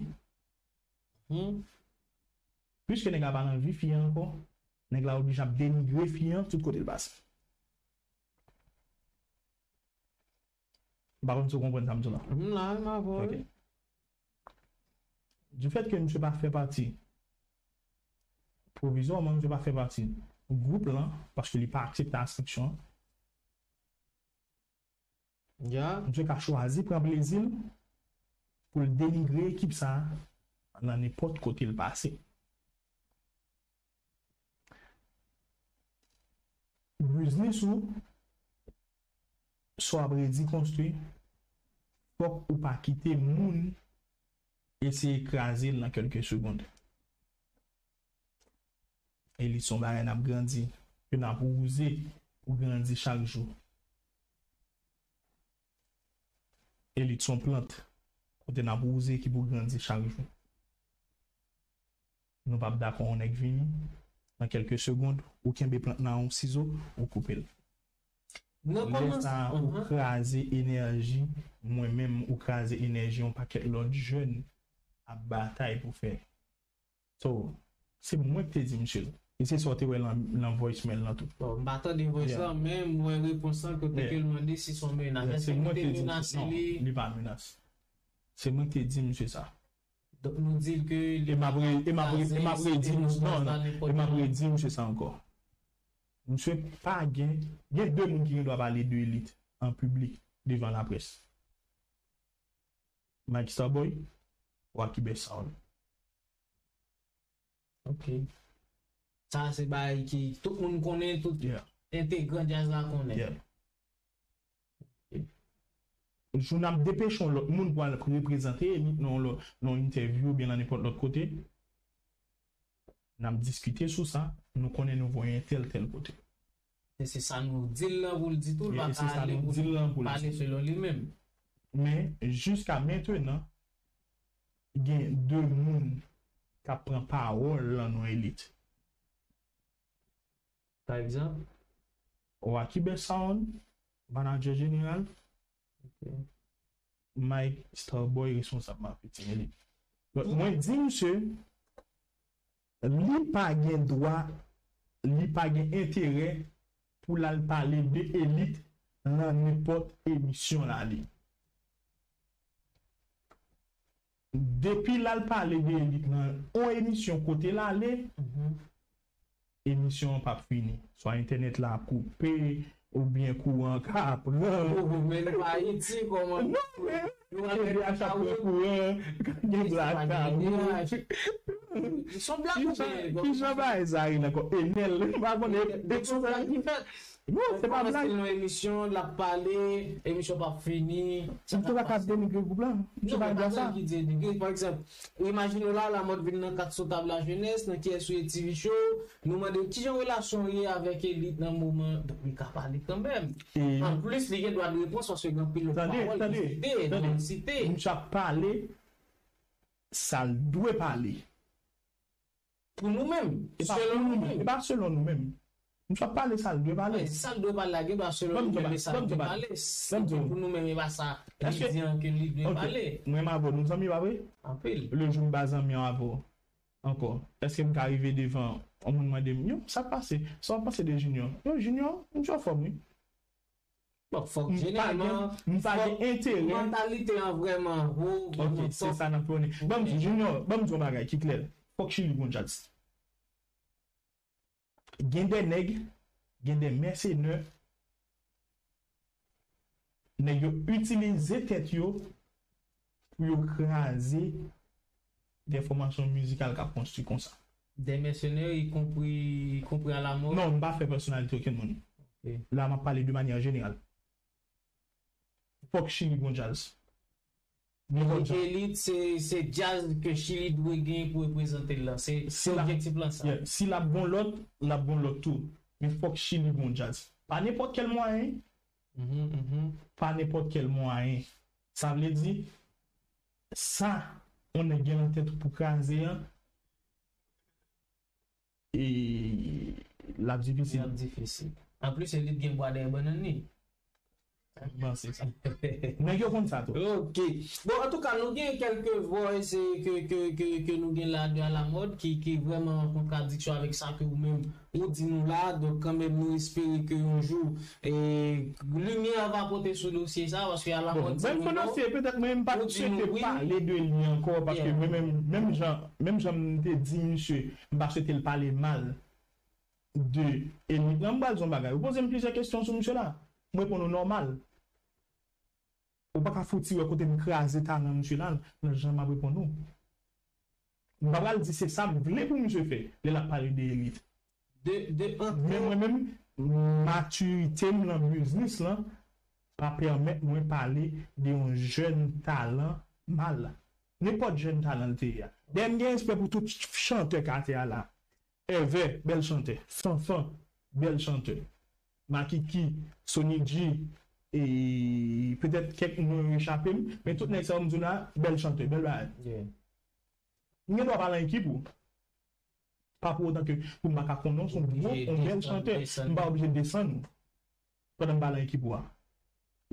piske nèg la pa nan vi fi a ankò, nèg la oblije ap denigre fi a tout kote l pase. M pa konn si w konprann sa m di w la. M la, m avè w. Ok. Du fait que misye pa fè pati, pwovizwaman, misye pa fè pati gwoup lan, paske li pa aksepte sanksyon an. Ya. Misye ka chwazi pran plezi l pou l denigre ekip sa a nan nenpòt kote l pase. Biznis ou, sa w ap redi konstwi, fòk ou pa kite moun eseye kraze l nan kèlke segonn. Elite se yon bagay n ap grandi, ke n ap wouze pou grandi chak jou. Elite se yon plant, kote n ap wouze ki pou grandi chak jou. Nou p ap dakò yon nèg vini, nan kèlke segonn, ou kenbe plant nan yon sizo, ou koupe l. Lè sa a, ou kraze enèji mwen menm, ou kraze enèji yon pakèt lòt jèn ap batay pou fè. So, se mwen ki te di misye l. E se sa w te wè lan, lan voicemail lan tou. Bon, m pa tande voice lan, men m wè repons lan kote ke l mande si se yon menas. Èske nou te menase li? Non, li pa menas. Se mwen ki te di misye sa. Donk nou di l ke li pa kraze, e m ap redi misye sa ankò. Misye pa gen, gen de moun ki gen dwa pale de Elite an piblik devan laprès. Mike Starboy, Wacky Best Sound. Ok. Sa se bagay ki tout moun konnen, tout entegran djaz la konnen. Jou n ap depeche yon lòt moun pou al reprezante Elite nan yon lò-, nan yon entèvyou oubyen nan nenpòt lòt kote, n ap diskite sou sa, nou konnen nou voye entèl tèl kote. E se sa nou di l lan pou l di tou, l pa ka ale pou l pale selon li menm. Men, jiska mentenan, gen de moun k ap pran pawòl lan non Elit. Pa egzanp, Wakibe Sound, manadjè jeneral, Mike Starboy, responsab maketing Elit. Donk, mwen di misye, li pa gen dwa, li pa gen enterè pou l al pale de Elit nan nenpòt emisyon l ale. Depi l al pale de Elit nan on emisyon kote l ale, emisyon an p ap fini. Swa entènèt la ap koupe, oubyen kouran ka pran. Oh, men nou pa Ayiti, kòman? Non, men nou antre nan kawo. T V a chak pran kouran, gen blakawout. Se yon blag. Kijan bagay sa ye nan kò Enel? M pa konnen. Se yon blag ki fèt. Non, se pa blag. Nan emisyon, l ap pale, emisyon p ap fini. Misye pa ka denigre gwoup la. Misye pa ka di sa. Ki denigre, pa egzanp, imajine w la, Lamòt vin nan Kat sou tab la jenès, nan Kiyès ou ye T V Show, nou mande l kijan relasyon w ye avèk Elit nan moman, donk li ka pale kanmenm. Anplis, li gen dwa de repons paske gen anpil lòt pawòl ki site, non site. Misye ap pale sa l dwe pale. Pou nou menm, selon nou menm. E pa selon nou menm. Misye ap pale sa l dwe pale. Sa l dwe pale la, gen dwa selon nou menm, e sa l dwe pale. Si pou nou menm, e pa sa li di an ke li dwe pale. Mwen avè w, nou zanmi, pa vre? Anpil. Le jou m pa zanmi avè w ankò, èske m ka rive devan yon moun mande m, yo, sa k pase? Sa w panse de Junior? Yo, Junior, misye anfòm, wi. Bon, fòk jeneralman, m pa gen enterè. Mantalite an vrèman wo, vrèman fò. Ok, se sa n ap prone. Ban m di, Junior, ban m di yon bagay ki klè. Fòk Chili gon djaz. Gen de nèg, gen de mèsenè, nèg yo itilize tèt yo pou yo kraze de fòmasyon mizikal k ap konstwi konsa. De mèsenè, y konpri, y konpri a la mòd. Non, m pa fè pèsonalite okenn moun. Ok. La, m ap pale de manyè jeneral. Fòk Chili gon djaz. Gon djaz. Elit, se, se djaz ke Chili dwe gen pou reprezante l la. Se, se objektif lan sa. Yeah. Si l ap gon lòt, l ap gon lòt tou. Men fòk Chili gon djaz. Pa nenpòt kèl mwayen. Pa nenpòt kèl mwayen. Sa vle di, sa, yon nèg gen nan tèt ou pou kraze an, e l ap difisil. L ap difisil. Anplis, Elit gen bwa dèyè bannann li. M panse sa. Nèg yo konn sa tou. Ok. Bon, antouka, nou gen kèlke voice ke, ke, ke, ke nou gen la de a la mòd ki, ki vrèman an kontradiksyon avèk sa ke ou menm ou di nou la. Donk, kanmenm, nou espere ke yon jou, e, limyè va pote sou dosye sa, paske a la mòd di nou non. Bon, menm sou dosye, petèt mwen, m pa swete pale de li ankò, paske mwen menm, menm jan, menm jan m te di misye, m pa swete l pale mal de Elit lan, m pral di yon bagay. Ou poze m plizyè kesyon sou misye la. M reponn ou nòmal. Ou pa ka fouti wè kote m kraze talan misye la, nan jan m ap reponn ou. M pa pral di se sa m vle pou misye fè, lè l ap pale de Elit. De, de, men mwen menm, matirite m nan biznis lan pa pèmèt mwen pale de yon jèn talan mal. Nenpòt jèn talan l te ye a. Dayè, m gen respè pou tout ch-, chantè k atè a la. Èvè, bèl chantè. Fanfan, bèl chantè. Makiki, Sony G, e petèt kèk non yo echape m, men tout nèg sa yo m di w la, bèl chantè, bèl bagay. Yeah. M gen dwa pa nan ekip ou. Pa pou otan ke pou m pa ka konnen w se yon gwo, yon bèl chantè, m pa oblije desann ou. Pandan m pa nan ekip ou a.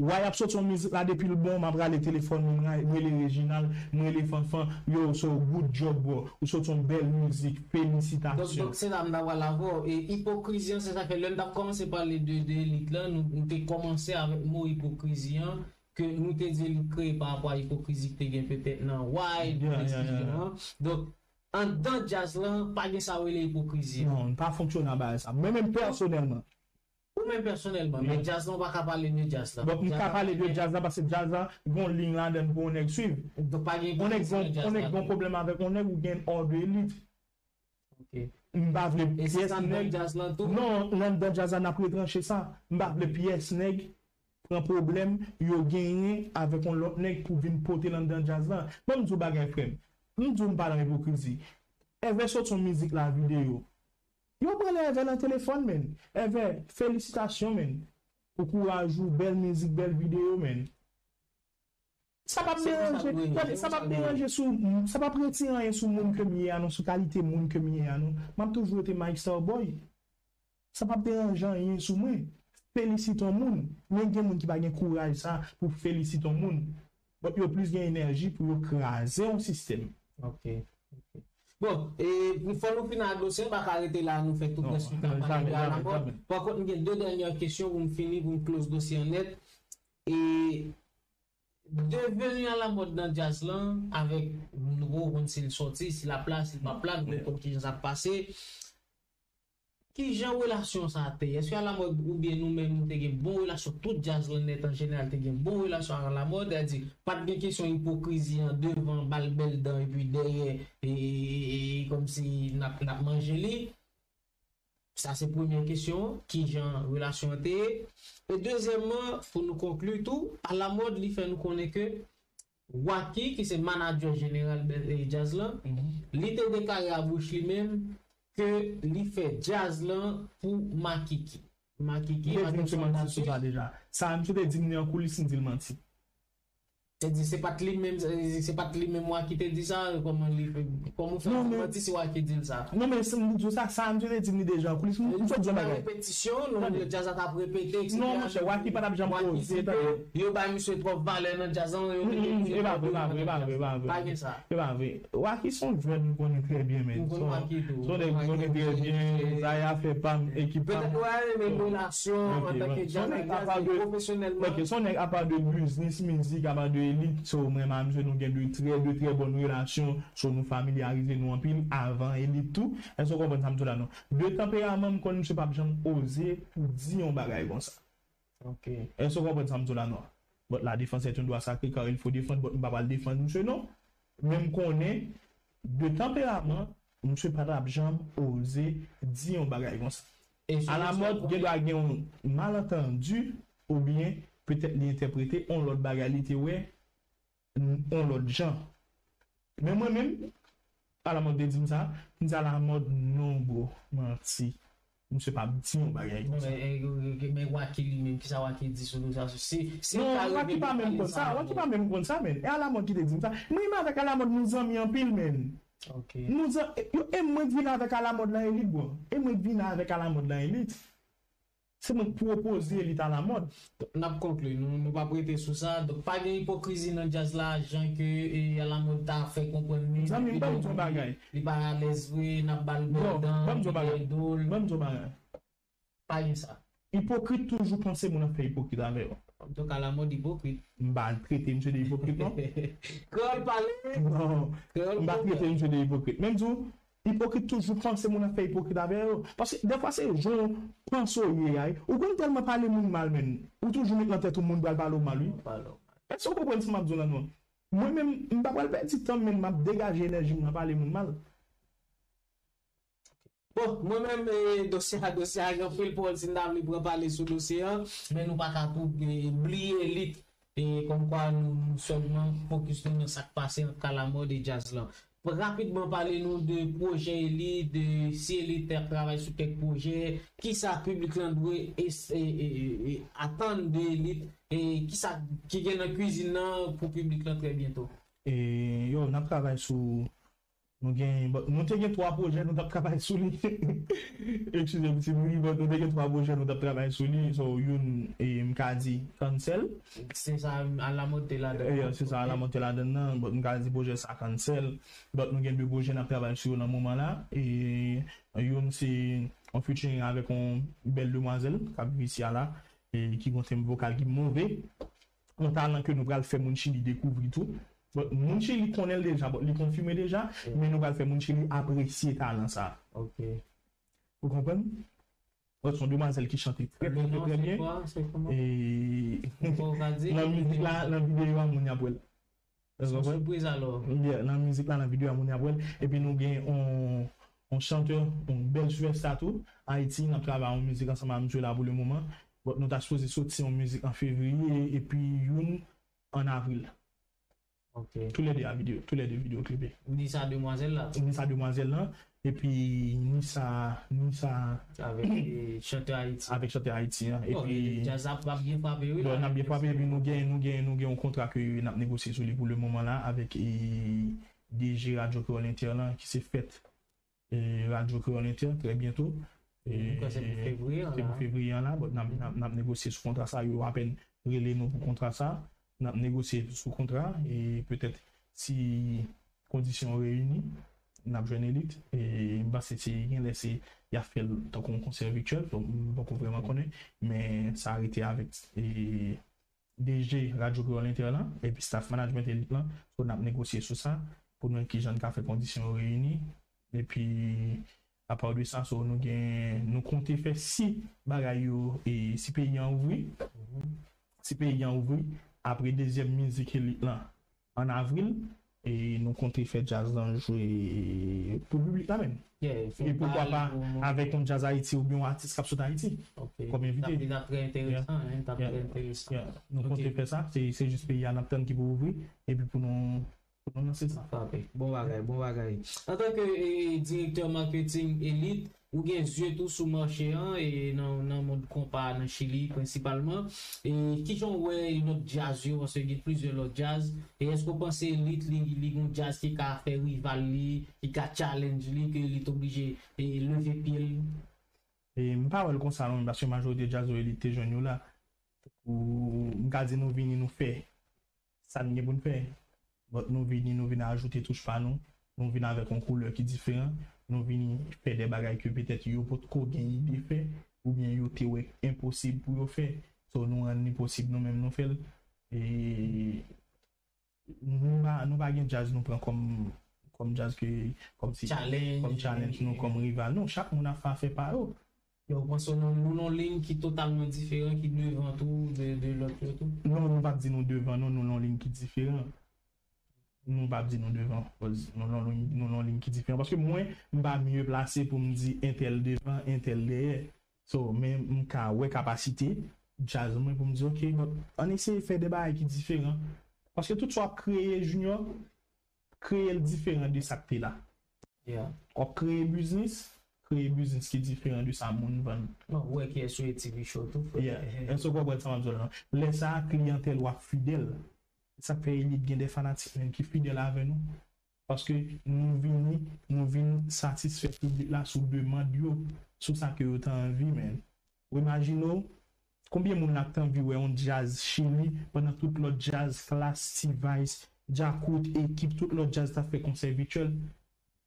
Wa y ap soti yon mizik la, depi l bon, m ap rale telefòn mwen, m rele Reginald, m rele Fanfan, yo, so good job, bro. Ou soti yon bèl mizik, felisitasyon. Donk, donk, se la m ta pral avè w. E ipokrizi an, se sa k fè lè n t ap kòmanse pale de, de Elit lan, nou, nou te kòmanse avèk mo ipokrizi an, ke nou te di Elit kreye pa rapò a ipokrizi ki te gen petèt nan Wa y, nan desizyon an. Donk, anndan djaz lan, pa gen sa yo rele ipokrizi an. Non, l pa fonksyone a bagay sa. Mwen menm pèsonèlman, Ou menm pèsonèlman, men djaz lan, ou pa ka pale de djaz la. Bon, m ka pale de djaz la paske djaz la gon liy ladan l pou yon nèg swiv. Donk pa gen ipokrizi nan djaz la. Yon nèg gon pwoblèm avèk yon nèg ou gen hors de Elit. Ok. M pa vle pyès nèg. Non, anndan djaz la n ap retranche sa. M pa vle pyès nèg pran pwoblèm yo genyen avèk yon lòt nèg pou vin pote l anndan djaz la. Ban m di w bagay, frè m. M di w m pa nan ipokrizi. Èvè soti yon mizik la videyo. Yo pran Èvè nan telefòn, menn. Èvè, felisitasyon, menn. Pou kouraj ou, bèl mizik, bèl videyo, menn. Sa p ap deranje, tande, sa p ap deranje sou, sa p ap retire anyen sou moun ke m ye a non, sou kalite moun ke m ye a non. M ap toujou rete Mike Starboy. Sa p ap deranje anyen sou mwen. Felisite yon moun. Men gen moun ki pa gen kouraj sa pou felisite yon moun. Bon, yo plis gen enèji pou yo kraze yon sistèm. Ok. Ok. Bon, e pou fò nou fini ak dosye, nou pa ka rete la, nou fè tout rès nou ka pale de Alamòd. Pa kont, m gen de dènyè kesyon pou m fini, pou m close dosye an nèt. E deveni Alamòd nan djaz lan, avèk nou poko konn si l sòti, si l ap la, si l p ap la, nou poko konn kijan sa ap pase. Kijan relasyon sa a te ye? Èske Alamòd oubyen nou menm nou te gen bon relasyon, tout djaz lan nèt an jeneral te gen bon relasyon ak Alamòd, sètadi pa t gen kesyon ipokrizi an devan, ba l bèl dan, epi dèyè, e, e, e, e kòmsi n ap, n ap manje li? Sa se premye kesyon an, kijan relasyon an te ye? E dezyèmman, pou nou konkli tou, Alamòd li fè nou konnen ke Wacky, ki se manadjè jeneral djaz lan, li te deklare a bouch li menm ke li fè djaz lan pou Makiki. Makiki, Mwen te di misye manti sou sa deja. Sa misye te di m li an koulis, m di l manti. Te di se pa t li menm, se pa t li menm Wacky te di sa, kòman li, kòman w fè di manti si Wacky di l sa? Non, men si m di w sa, sa misye te di m li deja an koulis, m sot di yon bagay. Repetisyon, non, djaz la t ap repete, et cetera. Non, monchè, Wacky pa t ap janm oze, tande. Yo bay misye twòp valè nan djaz lan, yo mete misye twòp valè nan djaz lan. Pa gen sa. E pa vre. Wacky se yon jwèt m konnen trè byen, men. M konn Wacky tou. Se yon nèg m konnen trè byen, sa e afè pa m, ekip pa m. Petèt ou ta renmen relasyon antanke djaz ak djaz, men pwofesyonèlman. Ok, se yon nèg apa de biznis, mizik, apa de elit, so mwen menm ak misye nou gen de trè, de trè bòn relasyon, so nou familyarize nou anpil avan elit tou. Èske w konprann sa m di w la non? De tanperaman m konn misye p ap janm oze pou di yon bagay konsa. Ok. Èske w konprann sa m di w la non? But la défense est un droit sacré car il faut défendre, but m pa pral defann misye non. Men m konnen, de tanperaman, misye pa t ap janm oze di yon bagay konsa. Alamòd gen dwa gen yon malantandi oubyen petèt li entèprete yon lòt bagay li te wè yon lòt jan. Men mwen menm, Alamòd te di m sa, m di Alamòd non bro, manti. Misye p ap di yon bagay konsa. Men Wacky li menm, kisa Wacky di sou dosye a? Si, si Non, Wacky pa menm konn sa, Wacky pa menm konn sa, men. E Alamòd ki te di m sa. Mwen menm avèk Alamòd, nou zanmi anpil, men. Ok. Nou zanmi, e mwen k vin avèk Alamòd nan elit, bro. E mwen k vin avèk Alamòd nan elit. Se mwen k pwopoze elit Alamòd. N ap konkli, nou, nou p ap rete sou sa. Donk, pa gen ipokrizi nan djaz la, jan ke Alamòd ta fè konprann li. Zanmi m, ban m di yon bagay. Li pa alèz vre, n ap ba l bèl dan, li gen do l. Ban m di yon bagay. Pa gen sa. Ipokrit toujou panse moun ap fè ipokrit avè yo. Donk, Alamòd ipokrit. M pa trete misye de ipokrit, non. Kreyòl pale. Non, m pa trete misye de ipokrit. Men m di w, Ipokrit toujou panse moun ap fè ipokrit avè yo. Paske dèfwa se jan w panse w ye a. Ou konn tèlman pale moun mal, men. Ou toujou met nan tèt ou moun pral pale w mal, wi. Èske w konprann sa m ap di w la non? Mwen menm, m pa pral pèdi tan m, men m ap degaje enèji m nan pale moun mal. Bon, mwen menm, e, dosye a, dosye a gen anpil pawòl si n ta vle pran pale sou dosye a, men nou pa ka tou, e, bliye elit. E kòmkwa nou, nou sèlman fokis nou nan sa k pase ant Alamòd e djaz lan. Rapidman pale nou de pwojè Elit, de si Elit ap travay sou kèk pwojè, kisa piblik lan dwe es- e, e, e, e, atann de Elit, e kisa ki gen nan kwizin nan pou piblik lan trè byento. E yo, n ap travay sou Nou gen, bon, nou te gen twa pwojè nou t ap travay sou li. Eskize m si m ri, but nou te gen twa pwojè nou t ap travay sou li. So, youn, e, m ka di Cancel. Se sa, Alamòd te ladan. E, se sa, Alamòd te ladan nan. But m ka di pwojè sa Cancel. But nou gen de pwojè n ap travay sou yo nan moman la. E, youn se yon featuring avèk yon bèl demwazèl k ap viv isi a la. E, ki gen yon tenb vokal ki move. Yon talan ke nou pral fè moun Chili dekouvri tou. Bon, moun Chili konnen l deja, bon, li konfime deja, men nou pral fè moun Chili apresye talan sa. Ok. Ou konprann? Bon, se yon demwazèl ki chante trè, trè, trè, trè byen. E nan mizik la, nan videyo a, moun y ap wè l. Se yon sipriz alò. Yeah, nan mizik la, nan videyo a, moun y ap wè l. Epi nou gen yon, yon chantè, yon bèl sipèsta tou, Ayiti, n ap travay yon mizik ansanm ak misye la pou le moman. Bon, nou ta sipoze soti yon mizik an fevriye, epi youn an avril. Ok. Tou lè de a videyo, tou lè de videyo klipe. Ni sa demwazèl la tou. Ni sa demwazèl lan, epi ni sa, ni sa Avèk eh, chantè Ayiti. Avèk chantè Ayiti an. Bon, Epi djaz ap ap byen frape wi. Bon, n ap byen frape, epi nou gen, nou gen, nou gen yon kontra ke n ap negosye sou li pou le moman la avèk eh, D J Radyo Kreyòl Entè lan ki se fèt eh, Radyo Kreyòl Entè trè byento. Mwen kwè se pou fevriye an Se la. Pou fevriye an la, but n ap, n ap, n ap negosye sou kontra sa. Yo apèn rele nou pou kontra sa. N ap negosye sou kontra e petèt si kondisyon yo reyini, n ap jwenn Elite. E m panse se gen lè se y ap fè l tankou yon konsè vityèl, donk m poko vrèman konnen, men sa rete avèk e, D J Radyo Kreyòl Entè lan, epi staff management Elite lan, so n ap negosye sou sa, pou nou wè kijan n ka fè kondisyon yo reyini, epi apa de sa, so nou gen, nou konte fè si bagay yo, e si peyi an ouvri, si peyi an ouvri, apre dezyèm mizik Elite lan, an avril, e nou konte fè djaz lan jwe pou piblik la menm. Yeah, E poukwa pa avèk yon djaz Ayiti oubyen yon atis k ap sot Ayiti kòm envite. Li t ap trè enteresan, hein, t ap trè enteresan. Yeah. Nou konte fè sa, se se jis peyi a n ap tann ki pou ouvri, epi pou nou pou nou lanse sa. Frape. Bon bagay, bon bagay. Antanke eh, direktè marketing Elite, ou gen zye tou sou mache an e nan, nan mond konpa nan Chili prensipalman. E kijan w wè lòt djaz yo, paske gen plizyè lòt djaz. E èske w panse Elite li, li gon djaz ki ka fè rival li, ki ka challenge li, ke Elite oblije eh, leve pye l? E m pa wè l konsa non, paske majorite djaz yo Elite te jwenn yo la. Ou m ka di nou vini nou fè sa n gen pou n fè. But nou vini, nou vin ajoute touch pa nou. Nou vin avèk yon koulè ki diferan. Nou vini fè de bagay ke petèt yo potko gen ide fè, oubyen yo te wè enposib pou yo fè. So nou rann li posib nou menm nou fè l. E nou pa, nou pa gen djaz nou pran kòm kòm djaz ke kòm si Challenge. Kòm challenge nou kòm rival. Non, chak moun ap fè afè pa yo. Yo panse nou nou nan liy ki totalman diferan, ki devan tou de, de lòt yo tou. Non, nou p ap di nou devan non, nou nan liy ki diferan. Nou p ap di nou devan, cause nou nan liy nou nan liy ki diferan. Paske mwen, m pa mye plase pou m di entèl devan, entèl dèyè. So, men m ka wè kapasite djaz mwen pou m di, ok, bon, ann eseye fè de bagay ki diferan. Paske tout sa w ap kreye, Junior, kreye l diferan de sa k te la. Yeah. W ap kreye biznis, kreye biznis ki diferan de sa moun vann. Bon, ou wè kiyès yo ye T V show tou, frè. Yeah. Èske w konprann sa m ap di w la? Lè sa a, kliyantèl w ap fidèl. Sa k fè Elite gen de fanatik menm ki fidèl avè nou. Paske nou vini, nou vin satisfè piblik la sou demann yo, sou sa ke yo ta anvi, men. Ou imajine w, konbyen moun la k ta anvi wè yon djaz Chili pandan tout lòt djaz, Klass, T-Vice, Djakout, Ekip, tout lòt djaz ta fè konsè vityèl?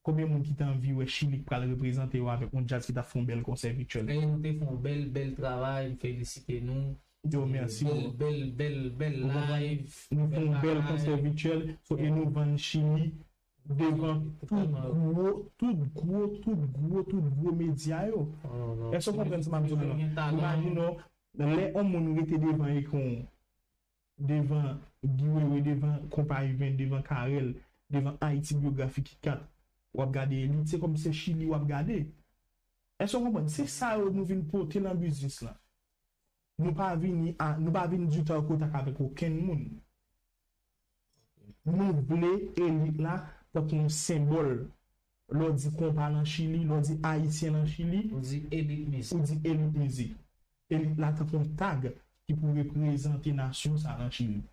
Konbyen moun ki ta anvi wè Chili k pral reprezante yo avèk yon djaz ki ta fè yon bèl konsè vityèl? E nou te fè yon bèl, bèl travay, m felisite nou. Yo, mèsi. Bèl, bèl, bèl, bèl live. Nou fè yon bèl konsè vityèl, so, e nou vann Chili devan tout gwo, tout gwo, tout gwo, tout gwo medya yo. Èske w konprann sa m ap di w la? Imajine w, lè yon moun rete devan ekran, devan Guy Wewe, devan Konpayi Vent, devan Carel, devan Haïti Biographie Kit Kat, w ap gade Elite, se kòm se Chili w ap gade. Èske w konprann? Se sa yo nou vin pote nan biznis lan. Nou pa vini a, nou pa vin di tankotak avèk okenn moun. Nou vle Elite la tankou yon senbòl. Lè w di konpa nan Chili, lè w di ayisyen nan Chili, Ou di Elite Music. Ou di Elite Music. Elite la tankou yon tag ki pou reprezante nasyon sa nan Chili.